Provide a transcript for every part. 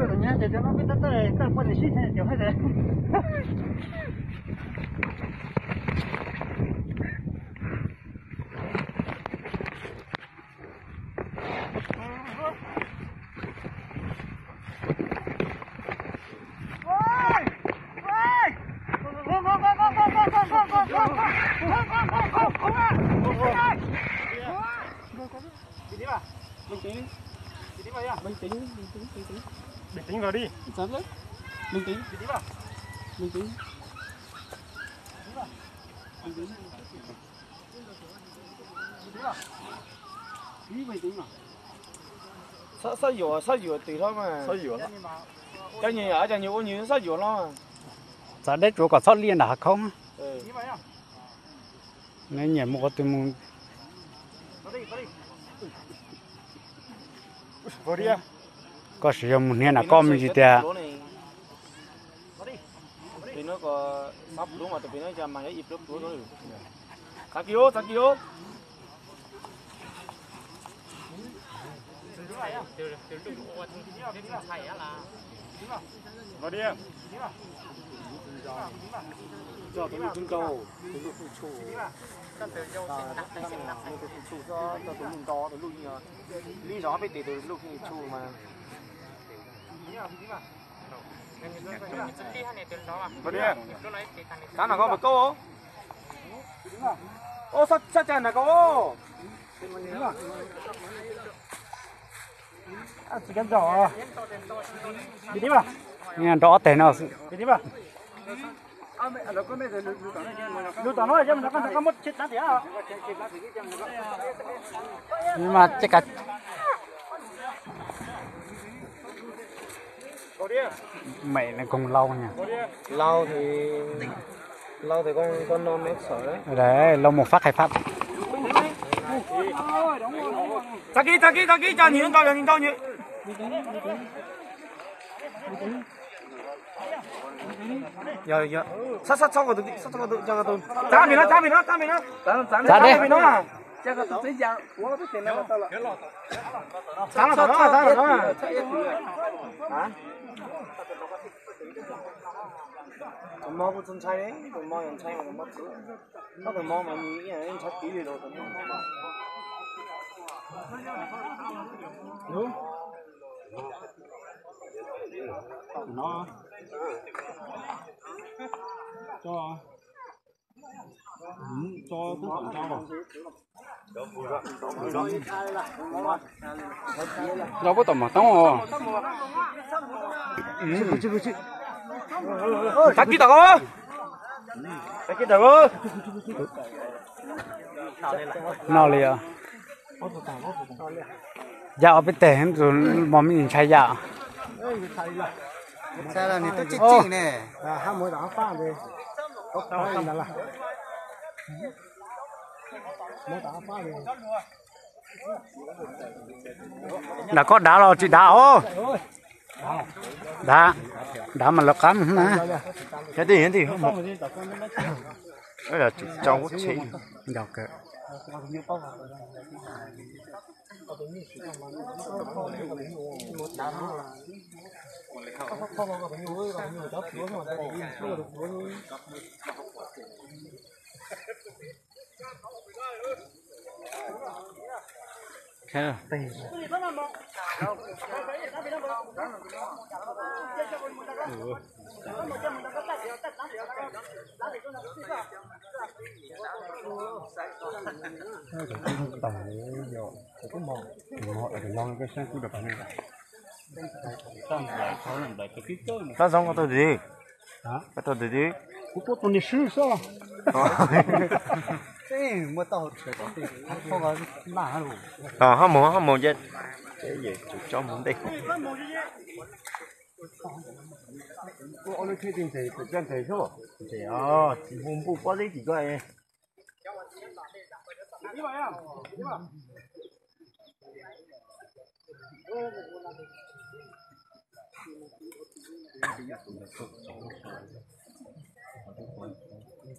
Tus nyab tias cov no peb tab tom kaj poj niam sib hais tias hais tias Bình tĩnh vào đi. Bình tĩnh. Bình tĩnh. Sab yuam, sab yuam twg hlob mas. Cov nyuag, cov nyuag ua nyuag sab yuam hlob. Txawm deb tsuav kom txhob liaj nram hav khaub. Neb nyiam mus qhov twg mus. Koj siv yog mus hnia nram koj me ntsis tiag. Li zov peb tes tus luj tshuj mas. Sab nram koj mas koj. Sab cas nram koj. Nrov ob teg no. Mẹ nó cũng lâu nhỉ. Lâu thì, lâu thì con con non nó sợ đấy. Đấy, lâu một phát hai phát. Tag kis, tag kis, tag kis, cho nhiều lên, cho nhiều. Giờ, giờ. Sắp, sắp, sắp vào tụi, sắp, sắp vào tụi, cho vào tụi. Txav mì nó, txav mì nó, txav mì nó. Txav mì nó. Txav mì nó. Txav los tom no, txav los tom no. Tus mo kuj txhob ntshai, tus mo yog ntshai mas tus mo txwv. Koj tus mo mas nws ntshai tiv li los tus mo. No. Cho. Cho tub tom cho. Rau puab tom mov toob os. Tag kis tom ko. Tag kis tom ko. No li os. Yam ob peb teg mos me ntshai yam. Nram koj dav los tsis dav os? Dav, dav mas lawv qab na. Tsum tso ub tsheb. Ncaus kawg. Sab zoo koj tau twg? Koj tau twg? Kuv tuaj tus niag swb xwb. Hab mus, hab mus, tsum tso mus ntej. Ua lub tsheb ntses, ntses xwb, ntses os, tsis hu npuj pob zeb tim koj.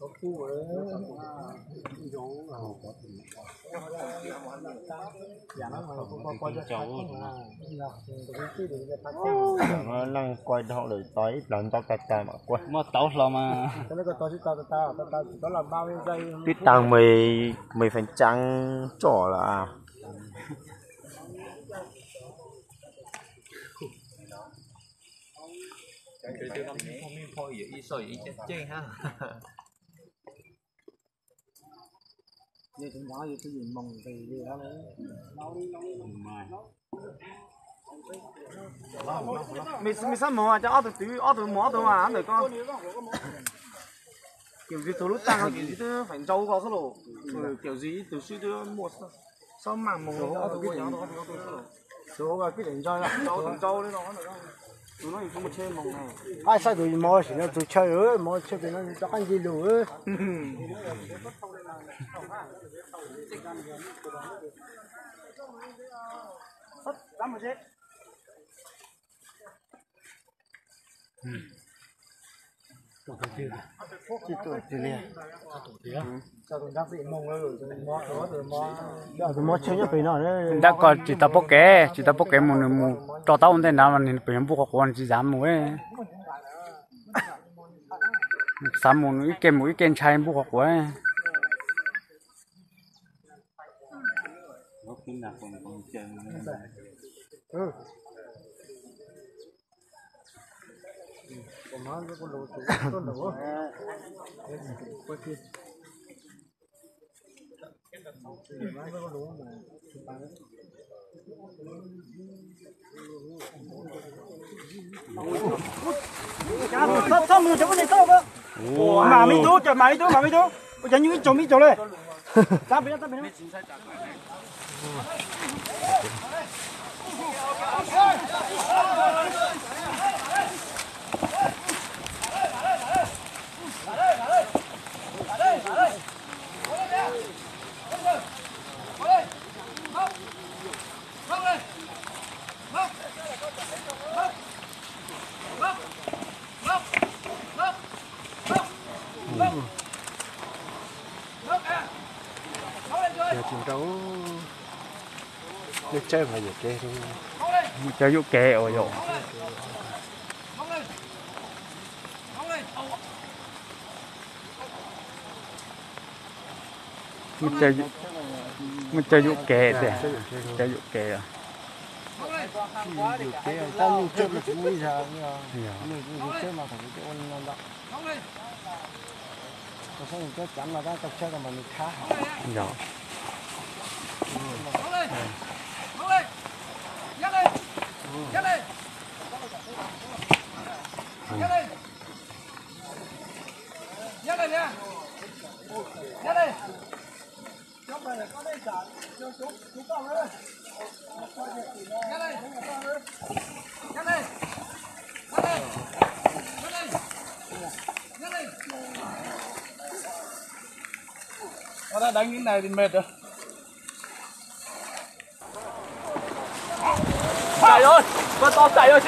Leej kuaj dhau lawm, tos ib plag ntau tas tas mam kuaj. Muaj tauv hlo mas. Twb tag mười, mười phần trăm tso lawm. Mej xab moog cov ob tug twv, ob tug moog ob tug mas ntawm ko. Kiểu gì tug lub tag no kiểu gì twb feem nrau ko xwb los, kiểu gì ib tug xwb twb muaj, xab mam moog ob tug ua yog ob tug xwb los. Tus ua kwj dam nrau, tus nrau li no. Tus no yus mus tsheb moog ne. Qaib saib tus mov sim no tus chaw, mov chaw pem no rov qab ncig lug. Nrab ko tsis tau pom kev, tsis tau pom kev mus, nws mus rau taub ua ntej nrad mas nws pem npuj qhuav quav, nws tsis xav mus. Xav mus ib ke mus ib ke ntshai npuj qhuav quav. Txhob mus cov poj niam txhob. Mam me tub, cov mam me tub, mam me tub. Ua cas nyuj ib tsoom me ib tsoom le. Yog tsis nrau, lub tsheb mas yuam kev, cov yuam kev uas yog. Muaj cov yuam kev tiag, cov yuam kev.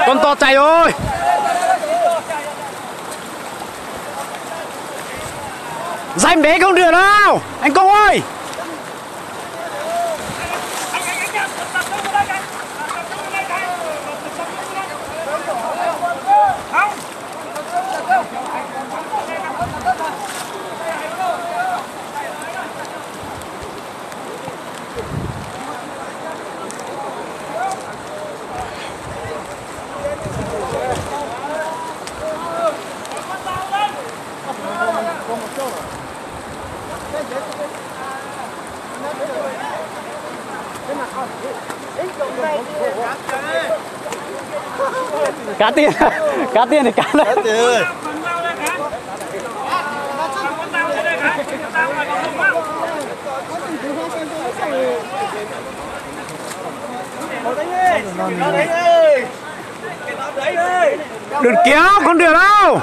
Con to chạy rồi. Dành để con đường nào, anh Công ơi. Cá tiền, cá tiền thì cá đấy. Đừng kéo con đường đâu.